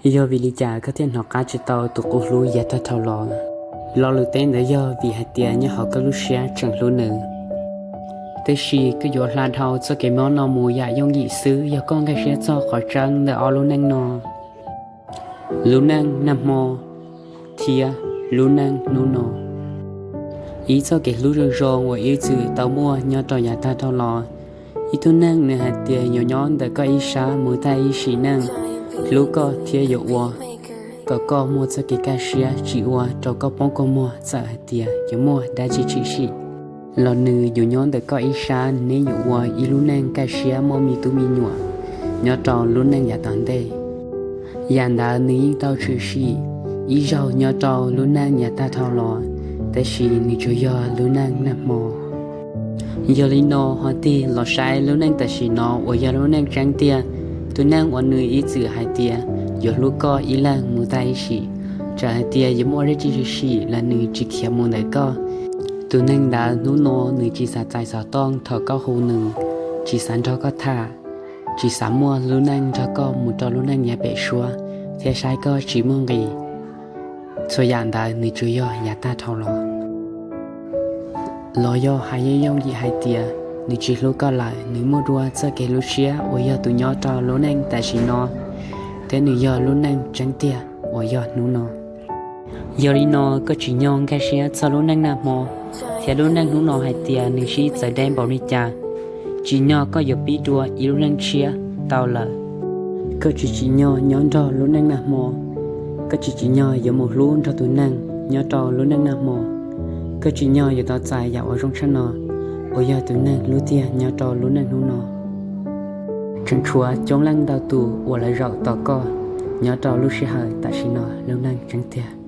Yog vim li cas koj thiaj hnov qab tsis tau tus qub hlub yav tag dhau los? Lo lus teb ntawd yog vim hais tias nyob hauv koj lub siab tseem hlub nws. Tab sis koj yuav hla dhau txoj kev mob no mus yam yooj yim xwb yog koj nkag siab txog qhov tseeb ntawm ob lub neej no: lub neej nag hmo thiab lub neej hnub no. Ib txoj kev hlub zoo zoo uas ib txwm tau muaj nyob rau yav tag dhau los. Ib tug neeg nws hais tias yuav nyob ntawm koj ib sab mus tag ib sim neej, hlub koj thiab yuav ua kom koj muaj txoj kev kaj siab tsis ua rau koj poob kua muag txawm hais tias yuav muaj dab tsi tshwm sim los nws yuav nyob ntawm koj ib sab, neb yuav ua ib lub neej kaj siab muaj me tub me nyuam nyob rau lub neej yav tom ntej. Yam ntawd nws yeej tau tshwm sim ib zaug nyob rau lub neej yav tag dhau los, tab sis nws tsuas yog lub neej nag hmo. Yog li no ho tig los saib lub neej tam sim no uas yog lub neej tseeb tiag. Tus neeg uas nws ib txwm hais tias yuav hlub koj ib leeg mus tag ib sim, txawm hais tias yuav muaj dab tsi tshwm sim los nws tsis khiav mus ntawm koj. Tus neeg ntawd hnub no nws tsis xav txais xov tooj thaum koj hu nws, tsis xav nrog koj tham, tsis xav muaj lub neej nrog koj mus rau lub neej yav pem suab, thiab saib koj tsis muaj nqis. Txhua yam ntawd nws tsuas yog yav tag dhau los. Los yog hais yooj yooj yim hais tias nws tsis hlub koj lawm, nws muaj dua txoj kev hlub siab uas yog tus nyob rau lub neej tam sim no, thiab nws yog lub neej tseeb tiag uas yog hnub no. Yog li no koj tsim nyog nkag siab txog lub neej nag hmo thiab lub neej hnub no hais tias nws sib txawv deb npaum li cas. Tsim nyog koj yuav pib dua ib lub neej tshiab tau lawm. Koj tsis tsim nyog nyob nrog lub neej nag hmo. Koj tsis tsim nyog yuav mus hlub nrog tus neeg nyob rau lub neej nag hmo. Koj tsim nyog yuav tau txais yam uas zoo tshaj no uas yog tus neeg hlub tiag nyob rau lub neej hnub no. Tseem tshuav coob leej ntau tus uas lawv zaum tos koj nyob rau lub sij hawm tam sim no lub neej tseeb tiag.